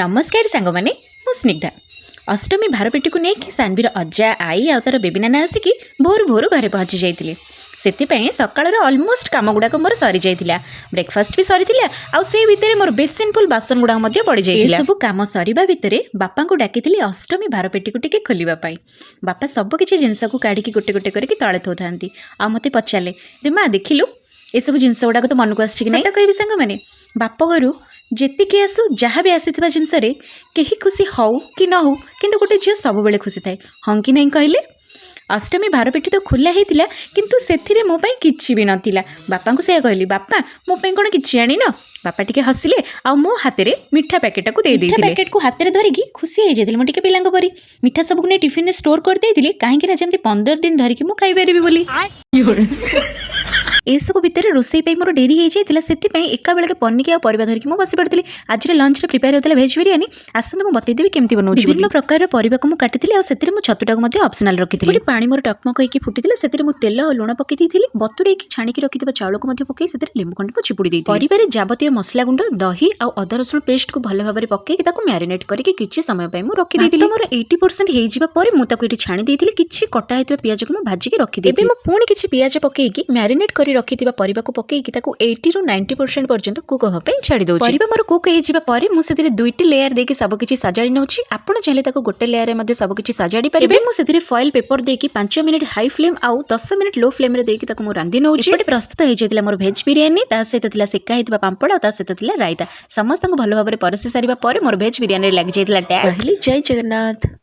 ନମସ୍କାର ସାଙ୍ଗମାନେ, ମୁଁ ସ୍ନିଗ୍ଧା। ଅଷ୍ଟମୀ ଭାରପେଟିକୁ ନେଇକି ସାନ୍ଭିର ଅଜା, ଆଈ ଆଉ ତାର ବେବି ନାନା ଆସିକି ଭୋରୁ ଭୋରୁ ଘରେ ପହଞ୍ଚି ଯାଇଥିଲେ। ସେଥିପାଇଁ ସକାଳର ଅଲମୋଷ୍ଟ କାମ ଗୁଡ଼ାକ ମୋର ସରିଯାଇଥିଲା। ବ୍ରେକଫାଷ୍ଟ ବି ସରିଥିଲା ଆଉ ସେଇ ଭିତରେ ମୋର ବେସିନ୍ ଫୁଲ୍ ବାସନ ଗୁଡ଼ାକ ମଧ୍ୟ ପଡ଼ିଯାଇଥିଲା। ଏସବୁ କାମ ସରିବା ଭିତରେ ବାପାଙ୍କୁ ଡାକିଥିଲି ଅଷ୍ଟମୀ ଭାରପେଟିକୁ ଟିକେ ଖୋଲିବା ପାଇଁ। ବାପା ସବୁ କିଛି ଜିନିଷକୁ କାଢ଼ିକି ଗୋଟେ ଗୋଟେ କରିକି ତଳେ ଥୋଉଥାନ୍ତି ଆଉ ମୋତେ ପଚାରିଲେ, "ରେ ମା, ଦେଖିଲୁ, ଏସବୁ ଜିନିଷ ଗୁଡ଼ାକ ତ ମନକୁ ଆସୁଛି କି ନାହିଁ?" ସତ କହିବି ସାଙ୍ଗମାନେ, ବାପ ଘରୁ ଯେତିକି ଆସୁ, ଯାହା ବି ଆସିଥିବା ଜିନିଷରେ କେହି ଖୁସି ହଉ କି ନ ହଉ, କିନ୍ତୁ ଗୋଟେ ଝିଅ ସବୁବେଳେ ଖୁସି ଥାଏ। ହଁ କି ନାହିଁ କହିଲେ? ଅଷ୍ଟମୀ ଭାରପେଟି ତ ଖୋଲା ହେଇଥିଲା, କିନ୍ତୁ ସେଥିରେ ମୋ ପାଇଁ କିଛି ବି ନଥିଲା। ବାପାଙ୍କୁ ସେଇଆ କହିଲି, "ବାପା, ମୋ ପାଇଁ କ'ଣ କିଛି ଆଣିନ?" ବାପା ଟିକେ ହସିଲେ ଆଉ ମୋ ହାତରେ ମିଠା ପ୍ୟାକେଟଟାକୁ ଦେଇ ଦେଇଥିଲେ। ପ୍ୟାକେଟକୁ ହାତରେ ଧରିକି ଖୁସି ହେଇଯାଇଥିଲି ମୁଁ ଟିକେ ପିଲାଙ୍କ ପରି। ମିଠା ସବୁକୁ ନେଇ ଟିଫିନରେ ଷ୍ଟୋର କରିଦେଇଥିଲି, କାହିଁକି ନା ଯେମିତି 15 ଦିନ ଧରିକି ମୁଁ ଖାଇପାରିବି ବୋଲି। ଏସବୁ ଭିତରେ ରୋଷେଇ ପାଇଁ ମୋର ଡେରି ହେଇଯାଇଥିଲା। ସେଥିପାଇଁ ଏକା ବେଳକେ ପନିକି ଆଉ ପରିବା ଧରିକି ମୁଁ ବସି ପଡ଼ିଥିଲି। ଆଜିର ଲଞ୍ଚରେ ପ୍ରିପେୟାର ହେଉଥିଲା ଭେଜ୍ ବିରିୟାନୀ। ଆସନ୍ତୁ, ମୁଁ ବତେଇଦେବି କେମିତି ବନଉଛି। ବିଭିନ୍ନ ପ୍ରକାରର ପରିବାକୁ ମୁଁ କାଟିଥିଲି ଆଉ ସେଥିରେ ମୁଁ ଛତୁଟାକୁ ମଧ୍ୟ ଅପସନାଲ ରଖିଥିଲି। ଗୋଟେ ପାଣି ମୋର ଟକମକ ହେଇକି ଫୁଟିଥିଲା। ସେଥିରେ ମୁଁ ତେଲ ଆଉ ଲୁଣ ପକେଇ ଦେଇଥିଲି। ବତୁରେଇକି ଛାଣିକି ରଖିଥିବା ଚାଉଳକୁ ମଧ୍ୟ ପକେଇ ସେଥିରେ ଲେମ୍ବୁ ଖଣ୍ଡେ ମୁଁ ଚିପୁଡ଼ି ଦେଇଥିଲି। ପରିବାରେ ଯାବତୀୟ ମସଲା ଗୁଣ୍ଡ, ଦହି ଆଉ ଅଦା ରସୁଣ ପେଷ୍ଟକୁ ଭଲ ଭାବରେ ପକେଇକି ତାକୁ ମ୍ୟାରିନେଟ୍ କରିକି କିଛି ସମୟ ପାଇଁ ମୁଁ ରଖିଦେଇଥିଲି। ମୋର 80% ହେଇଯିବା ପରେ ମୁଁ ତାକୁ ଏଠି ଛାଣି ଦେଇଥିଲି। କିଛି କଟା ହେଇଥିବା ପିଆଜକୁ ମୁଁ ଭାଜିକି ରଖିଦେଇଥିଲି। ଏବେ ମୁଁ ପୁଣି କିଛି ପିଆଜ ପକେଇକି ମ୍ୟାରିନେଟ୍ କରି ରଖିଥିବା ପରିବାକୁ ପକେଇକି ତାକୁ 80ରୁ 90% ପର୍ଯ୍ୟନ୍ତ କୁକ୍ ହେବା ପାଇଁ ଛାଡ଼ି ଦେଉଛି। ପରିବା ମୋର କୁକ୍ ହେଇଯିବା ପରେ ମୁଁ ସେଥିରେ ଦୁଇଟି ଲେୟାର ଦେଇକି ସବୁ କିଛି ସଜାଡ଼ି ନେଉଛି। ଆପଣ ଚାହିଁଲେ ତାକୁ ଗୋଟେ ଲେୟାରରେ ମଧ୍ୟ ସବୁ କିଛି ସଜାଡ଼ି ପାରିବେ। ମୁଁ ସେଥିରେ ଫଏଲ୍ ପେପର ଦେଇକି 5 ମିନିଟ୍ ହାଇ ଫ୍ଲେମ୍ ଆଉ 10 ମିନିଟ୍ ଲୋ ଫ୍ଲେମ୍ରେ ଦେଇକି ତାକୁ ମୁଁ ରାନ୍ଧି ନେଉଛି। ଏପଟେ ପ୍ରସ୍ତୁତ ହେଇଯାଇଥିଲା ମୋର ଭେଜ୍ ବିରିୟାନୀ। ତା ସହିତ ଥିଲା ସେକା ହେଇଥିବା ପାମ୍ପଡ଼ ଆଉ ତା ସହିତ ଥିଲା ରାଇତା। ସମସ୍ତଙ୍କୁ ଭଲ ଭାବରେ ପରସି ସାରିବା ପରେ ମୋର ଭେଜ୍ ବିରିୟାନୀରେ ଲାଗିଯାଇଥିଲା ଟ୍ୟାଗ୍। ରହିଲି, ଜୟ ଜଗନ୍ନାଥ।